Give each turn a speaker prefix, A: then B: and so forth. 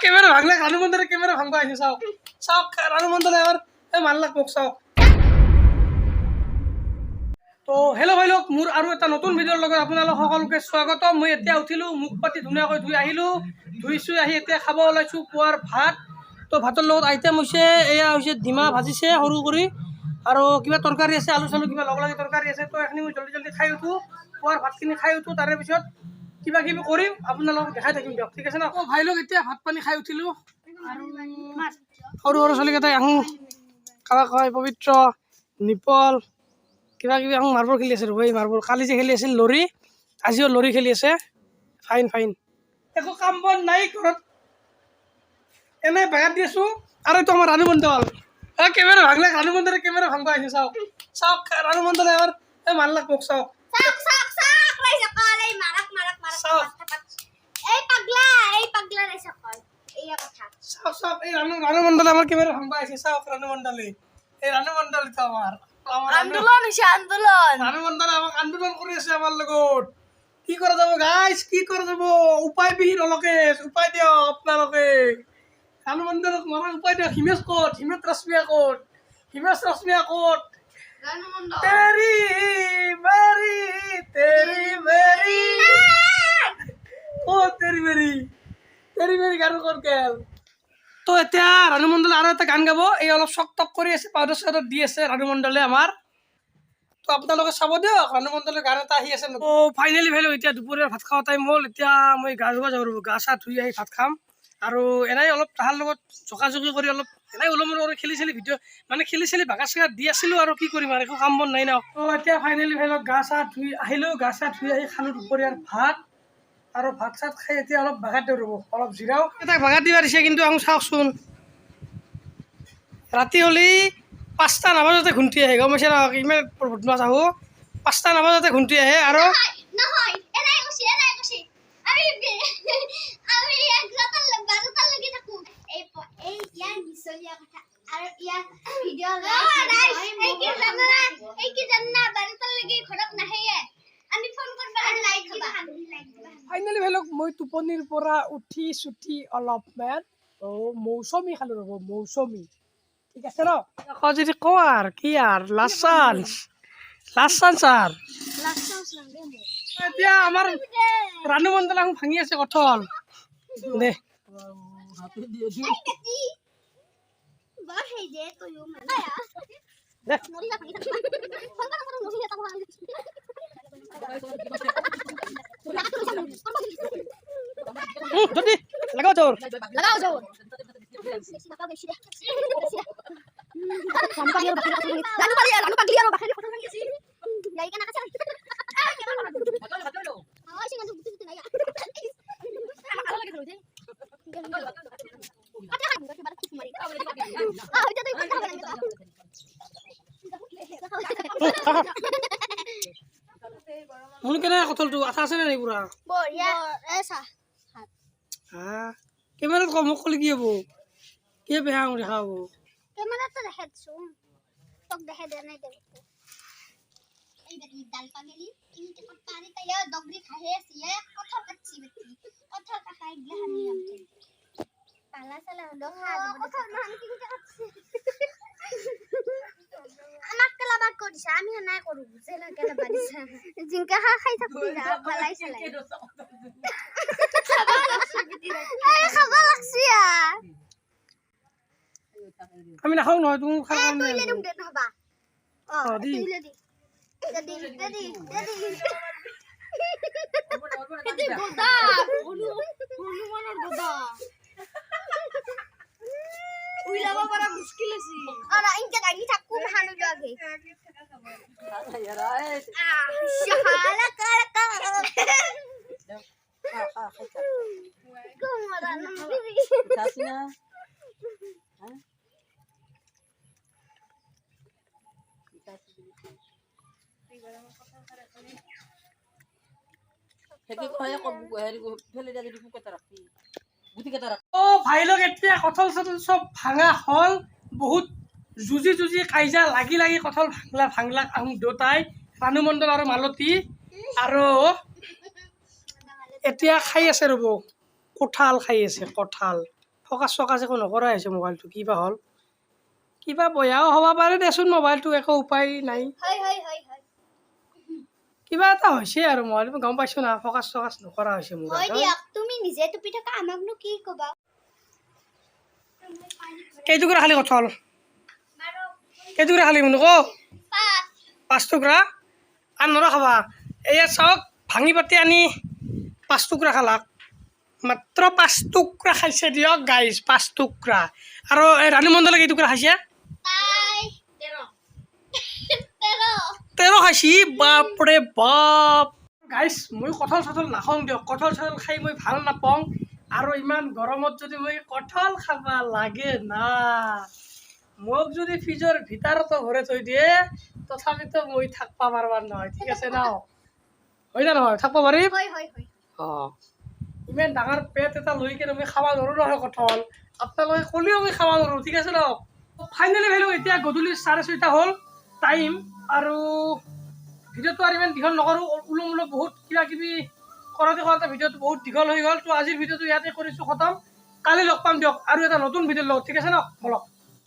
A: Camera Bangla Ranu মণ্ডলে camera ভাংবা আহিছে চাওক চাওক ৰাণু মণ্ডলে এবাৰ এই মাৰলাক মোক চাওক। তো হেল্ল' ভাই লোক, মোৰ আৰু এটা নতুন ভিডিঅ'ৰ লগত আপোনালোক সকলোকে স্বাগতম। মই এতিয়া উঠিলোঁ, মুখ পাতি ধুনীয়াকৈ ধুই আহিলোঁ, ধুই চুই আহি এতিয়া খাব ওলাইছোঁ পুৱাৰ ভাত। তো ভাতৰ লগত আইটেম হৈছে এয়া হৈছে ডিমা ভাজিছে সৰু কৰি আৰু কিবা তৰকাৰী আছে, আলু চালু কিবা লগ লাগি তৰকাৰী আছে। তো এইখিনি মই জল্দি জল্দি খাই উঠোঁ, পুৱাৰ ভাতখিনি খাই উঠোঁ, তাৰে পিছত কিবা কিবি কৰিম, আপোনালোকক দেখাই থাকিম দিয়ক, ঠিক আছে ন? অঁ ভাই লোক, এতিয়া ভাত পানী খাই উঠিলোঁ আৰু সৰু সৰু ছোৱালীকেইটাই আহোঁ কাৰোবাক কয় পবিত্ৰ নিপল কিবা কিবি আহোঁ মাৰ্বল খেলি আছে। ৰ'ব, এই মাৰ্বল কালি যে খেলি আছিল লৰি, আজিও লৰি খেলি আছে। ফাইন ফাইন, একো কাম বন নাই ঘৰত, এনেই বাগাত দি আছোঁ। আৰু এইটো আমাৰ ৰাণু মণ্ডল, এই কেমেৰা ভাংলে ৰাণু মণ্ডলে কেমেৰা ভাংবা আহিছে চাওক চাওক ৰাণু মণ্ডলে এবাৰ এই মাৰলাক মোক চাওক।
B: চাওক চাওক চাওক ৰাইজসকল, এই মাৰক মাৰক মাৰক।
A: চাওক।
B: এই পাগলা, এই পাগলা ৰাইজসকল, এইয়া কথা।
A: চাওক চাওক, এই ৰাণু ৰাণু মণ্ডলে আমাৰ কেমেৰা ভাংবা আহিছে চাওক। ৰাণু মণ্ডলে, এই ৰাণু মণ্ডল এইটো আমাৰ আমাৰ
B: আন্দোলন হৈছে আন্দোলন।
A: ৰাণু মণ্ডলে আমাক আন্দোলন কৰি আছে আমাৰ লগত। কি কৰা যাব গাইজ, কি কৰা যাব? উপায়বিহীন অলকেশ, উপায় দিয়ক আপোনালোকে। ৰাণু মণ্ডলক মৰাৰ উপায় দিয়ক। হিমেশ ক'ত? হিমেশ ৰশ্মিয়া ক'ত? হিমেশ ৰশ্মিয়া ক'ত? তেৰি মেৰি তেৰি মেৰি ক'ত? তেৰি মেৰি তেৰি মেৰি গান ক'ত গেল? তো এতিয়া ৰাণু মণ্ডলে আৰু এটা গান গাব। এই অলপ চক টক কৰি আছে, পাউডাৰ চাউডাৰ দি আছে ৰাণু মণ্ডলে আমাৰ। তো আপোনালোকে চাব দিয়ক, ৰাণু মণ্ডলৰ গান এটা আহি আছে। তো ফাইনেলি ভাই, এতিয়া দুপৰীয়া ভাত খোৱা টাইম হ'ল। এতিয়া মই গা ধুব যাওঁ ৰ'ব, গা চা ধুই আহি ভাত খাম। আৰু এনেই অলপ তাহাৰ লগত জোকাজুকি কৰি অলপ এনেই ওলম কৰি খেলি চেলি ভিডিঅ' মানে খেলি চেলি বাগা চাগা দি আছিলোঁ আৰু কি কৰিম আৰু, একো কাম বন নাই ন। তো এতিয়া ফাইনেলি ভাই গা চা ধুই আহিলোঁ, গা চা ধুই আহি খালোঁ দুপৰীয়াৰ ভাত। আৰু ভাত চাত খাই এতিয়া অলপ বাগাত দিওঁ ৰ'ব, অলপ জিৰাও। তাক বাগাত দিবা দিছে, কিন্তু আহোঁ চাওকচোন, ৰাতি হ'লে 5টা নাবাজতে ঘুমটি আহে, গম পাইছে ন? ইমান বদমাছ আহোঁ, 5টা নাবাজতে ঘুমটি আহে আৰু
B: নহয়, এৰাই কৈছি, এৰাই কৈছি। আমি আমি 11টাৰ 12টাৰ লাগি থাকো। এই এই ইয়াৰ মিছলীয়া কথা আৰু ইয়াৰ ভিডিঅ'। এই কি জানা, এই কি জানা, 12টাৰ লাগি ঘৰত নাহেয়ে, আমি ফোন কৰবা লাগে, লাইট খাবা।
A: ফাইনেলি ভাই লোক, মই টোপনিৰ পৰা উঠি চুঠি অলপমান তো মৌচুমী খালোঁ ৰ'ব, মৌচুমী, ঠিক আছে ন? আকৌ যদি কওঁ আৰু কি আৰু, লাষ্ট চান্স, লাষ্ট চান্স আৰু। এতিয়া আমাৰ ৰাণু মণ্ডল আহোঁ ভাঙি আছে কঠল দে।
B: এই বৰ সেই যে তয়ো মানে
A: দে।
B: নৰি যা, ভাঙি থাক। ফোন কৰা, ফোন নৰি যা।
A: জলদি লগাও জোৰ।
B: লাগাও জোৰ। ৰাণু পাগলি, ৰাণু পাগলি আৰু বাখেৰি কথা ভাঙি আছে। লাইকা নাকাছে।
A: খা, খা। মোৰ কেনে কঠলটো আঠা আছে নে নাই পুৰা?
B: বঢ়িয়া। এ চা।
A: হা, কেমেৰাত কম মোক ক'লে কি হ'ব? কি বেয়া দেখা হ'ব?
B: কেমেৰাত দেখাই দিছো, তোক দেখাই দিয়া নাই দে। এই বেটি ডাল পাগলি ইনকে কত পানি তাই দগরি খাহে আছে। এ কঠল কাটছি বেটি, কঠল কাটা এগুলা হানি নামতে পালা চালা হলো খা যাব। কঠল মান কিনকে কাটছি, আমাক কেলা বাদ কৰিছে, আমি নাই কৰো যেনে কেলা বাদিছে। জিংকা খা খাই থাকবি না পালাই চালাই। এই খাবা লাগছি আৰ।
A: আমি নাখাওঁ নহয়, তুমি খাব।
B: এ তুইলে দিম দে নহবা। অ।
A: অ, দি।
B: তুইলে দি দে দি দে দি দে দি। সেইটো গদা, হনুমানৰ গদা উইলাব পাৰা মুশকিল আছে। আৰা ইনকে দাঙি থাকো হানু লাগে। শালা কারা কুমরা নামবি।
A: অ ভাই লোক, এতিয়া কঠল চঠল চব ভাঙা হ'ল। বহুত যুঁজি যুঁজি কাইজা লাগি লাগি কঠল ভাংলা ভাংলাক আহোঁ দেউতাই। ৰাণু মণ্ডল আৰু মালতী। আৰু এতিয়া খাই আছে, ৰ'ব, কঁঠাল খাই আছে, কঁঠাল। ফকাচ চকাচ একো নকৰাই হৈছে মোবাইলটো, কিবা হ'ল, কিবা বেয়াও হ'ব পাৰে দেচোন মোবাইলটো, একো উপায় নাই।
B: হয় হয় হয় হয়
A: কিবা এটা হৈছে আৰু মোবাইলটো, গম পাইছোঁ না, ফকাচ চকাচ নকৰা হৈছে
B: হয়।
A: মোবাইলটো।
B: দিয়ক, তুমি নিজে টুপি থাকা, আমাকনো কি ক'বা?
A: কেইটুকুৰা খালি কঁঠাল? কেইটুকুৰা খালি মুনু, ক?
B: 5।
A: 5 টুকুৰা আৰু নৰা খাবা। এয়া চাওক, ভাঙি পাতি আনি 5 টুকুৰা খালাক, মাত্ৰ 5 টুকুৰা খাইছে দিয়ক গাইজ, 5 টুকুৰা। আৰু এই ৰাণী মণ্ডলে কেইটুকুৰা খাইছে?
B: তাই 13, 13।
A: 13 খাইছি, বাপৰে বাপ। গাইজ, মই কঁঠাল চঠাল নাখাওঁ দিয়ক, কঁঠাল চঠাল খাই মই ভাল নাপাওঁ। আৰু ইমান গৰমত যদি মই কঁঠাল খাব লাগে না, মোক যদি ফ্ৰিজৰ ভিতৰতো ভৰাই থৈ দিয়ে, তথাপিতো মই থাকবা পাৰবাৰ নহয়, ঠিক আছে ন? হয় না নহয়? থাকব পাৰিম?
B: হয় হয় হয়
A: অঁ, ইমান ডাঙৰ পেট এটা লৈ কিনে মই খাব নোৱাৰোঁ নহয় কঁঠাল। আপোনালোকে ক'লেও মই খাব নোৱাৰোঁ, ঠিক আছে ন? ফাইনেলি ভাবিলোঁ, এতিয়া গধূলি 6:30 হ'ল টাইম আৰু ভিডিঅ'টো আৰু ইমান দীঘল নকৰোঁ। ওলম ওলম বহুত কিবা কিবি কৰোঁতে কৰোঁতে ভিডিঅ'টো বহুত দীঘল হৈ গ'ল। তো আজিৰ ভিডিঅ'টো ইয়াতে কৰিছোঁ খতম। কালি লগ পাম দিয়ক আৰু এটা নতুন ভিডিঅ'ৰ লগত, ঠিক আছে ন? বলক।